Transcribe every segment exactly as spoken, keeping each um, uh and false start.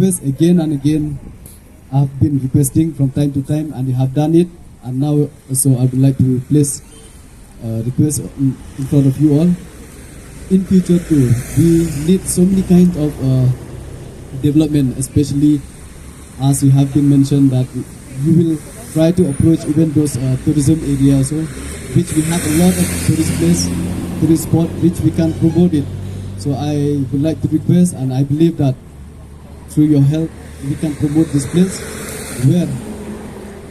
Yes, again and again, I've been requesting from time to time, and you have done it. And now, so I would like to place uh, request in, in front of you all. In future too, we need so many kinds of uh, development, especially as you have been mentioned that you will try to approach even those uh, tourism areas also, which we have a lot of tourist place, tourist spot, which we can promote it. So I would like to request, and I believe that through your help, we can promote this place where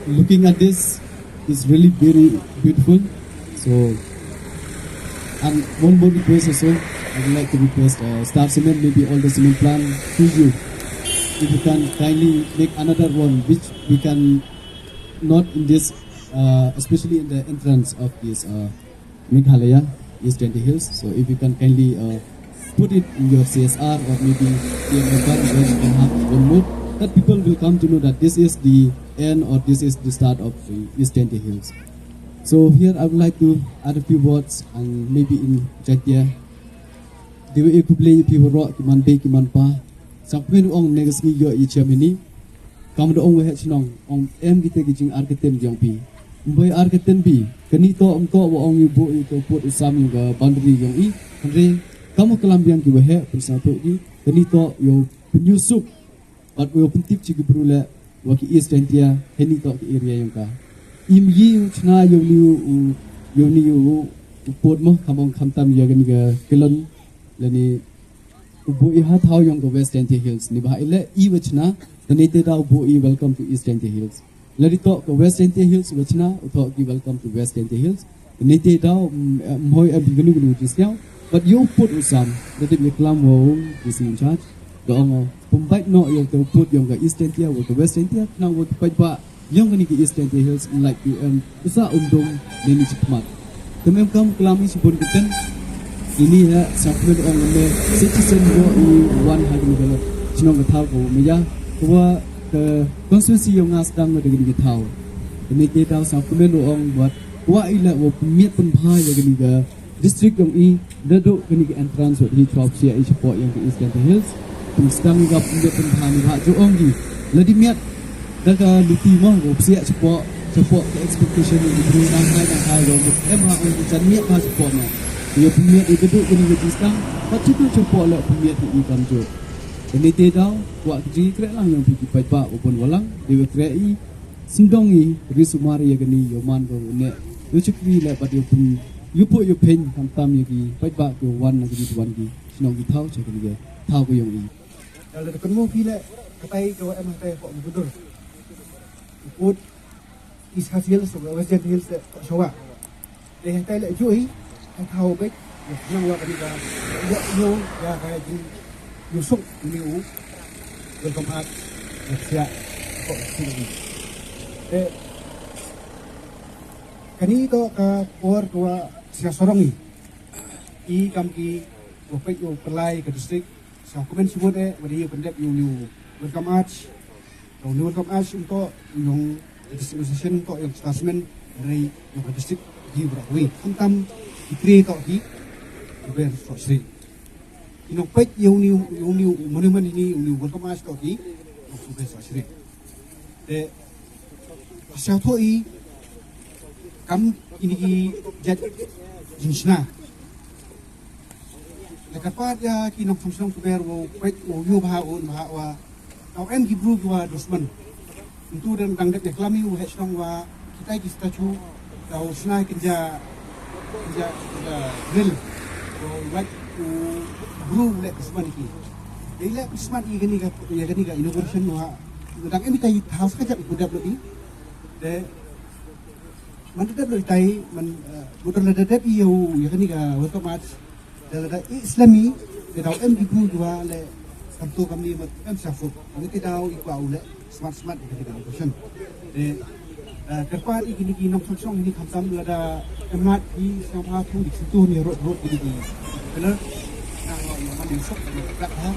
looking at this is really very beautiful. So, and one more request also, I would like to request uh, Star Cement, maybe all the cement plant to you. If you can kindly make another one, which we can not in this, uh, especially in the entrance of this uh, Meghalaya, East Jaintia Hills. So if you can kindly uh, put it in your C S R or maybe P M Urban, where you can have one more, that people will come to know that this is the end or this is the start of the East Jaintia Hills. So here I would like to add a few words and maybe in Jaintia. Dei wa e khublei ya phi waroh ki man bei ki man pa. Sngewkmen ong ne ka sngi yoh i chiam hini. Kam da ong wa heh chnong, ong em kite ki jingarkatem yong phi. Ym boi arkatem phi, kani toh ym toh wa ong i buh i ka pud u sam yong ka boundary yong i. Hynrei kam wa klam biang ki wa heh, pynsngewthuh ki, kani toh yow pynyusuk bad yow pyntip chi ki bru leh wa ki East Jaintia, heini toh ki area yong ka. Im yi u chna yow ni u, yow ni u, u pud mo, kam ong khamtam ya kani ka kilon, lane u buh i ha thaw yong ka West Jaintia Hills. Neibhah i leh i wa chna, te neite daw u buh i welcome to East Jaintia Hills. Lada toh ka West Jaintia Hills wa chna, u thoh ki welcome to West Jaintia Hills. Te neite daw, mm, eh, ym hoi em phi kanu kanu jingsngew. Bad yow pud u sam, da dep ya klam wa u D C in charge. Da ong o, pynbait noh yow te u pud yong ka East Jaintia wa ka West Jaintia, khnang wa ki paidbah yong kani ka East Jaintia Hills, like U M, u sah um dum, neini chi khmat. Te ym em kam klam i chibun kiten. Ini ha, sngewkmen ong ne, citizen yow i wan ha kani ka chnong ka thaw ka wa maya, ka wa ka constituency yong nga sdang wa da kani ka thaw. Kani ka thaw sngewkmen ong bad wa i leh wa pynmiat pynbha ya kani ka district yong i, da duh kani ka entrance wa hi chwa psiah i chapoh yong ka East Jaintia Hills. Pynsdang i ka pynbeit pynbha neibhah ju ong ki, lada miat da ka luti mo wa psiah chapoh, chapoh ka expectation yong ki bru, nang hai nang hai, wa em ha ong ki chan miat bha chapoh mo. Yow pynmiat i da duh kani ka jingsdang, bad chitu chapoh leh pynmiat i kamjooh. Te neite daw, kwah ki jingkrehlang yong phi ki paidbah wa bun wa lang, dei wa kreh i, syndong i, ri sumar ya kani, yow man ko ne, yow chakri leh bad yow pyn, yow poi yow phein, khamtam ya ki paidbah ki wan na kani ka wan ki chnong ki thaw, cha kani ka thaw ka yong i. Lada kynmaw phi leh, katai ka wa em hatai ko Bumbudur. U pud East Khasi Hills, West Jaintia Hills, ko Sawah. Te hatai leh ju i, ha thaw beit, ya khnang wa kani ka, ya, yow, ya ka jing, yow suk, ini u, welcome art, ya psiah, ko suk ini. Te, kani toh ka por ka wa sngewsarong i. I kam ki, wa peit yow pynlai ka district, sngewkmen chibun eh, wa da yow pyndep yow ni u welcome art. Yong ni welcome art ym toh yong ka district administration, ym toh yong ka Star Cement, hynrei yong ka district hi bra wi. Khamtam ki tre toh ki, ki ber soh sri. Ki nongpeit yong ni, yong ni monument ini, yong ni welcome art toh ki, yong ki ber soh sri. Te, sngewthuh i, kam ini ki jait jingshna. Te kyrpad ya ki nongchong chnong ki ber wow peit wow yoh bha un bha wa daw em ki bru ki wa dusman. Ntu dang dang dep ya klam i u heh chnong wa kitai ki statue daw shna kynja, kynja, kynja drill. Wow wait u bru leh dusman ki. Dei leh dusman i kani ka, ya kani ka inauguration wa dang em itai thaw sa ka jat u dep leh i. Te man da dep leh itai man, eh, mudur leh da dep i yow ya kani ka welcome art. Da lada i slem i, da daw em ki bru ki wa leh kamtu kamni mat em sa fuk. Ani te daw i kwah u leh smat smat i kani ka question. Te, eh, kyrpad i kini ki nongchong chnong ini khamtam lada em mat i sngewbha thu di kyntu ni rot rot kini ki. Kala, na wa man di sok, ka ha.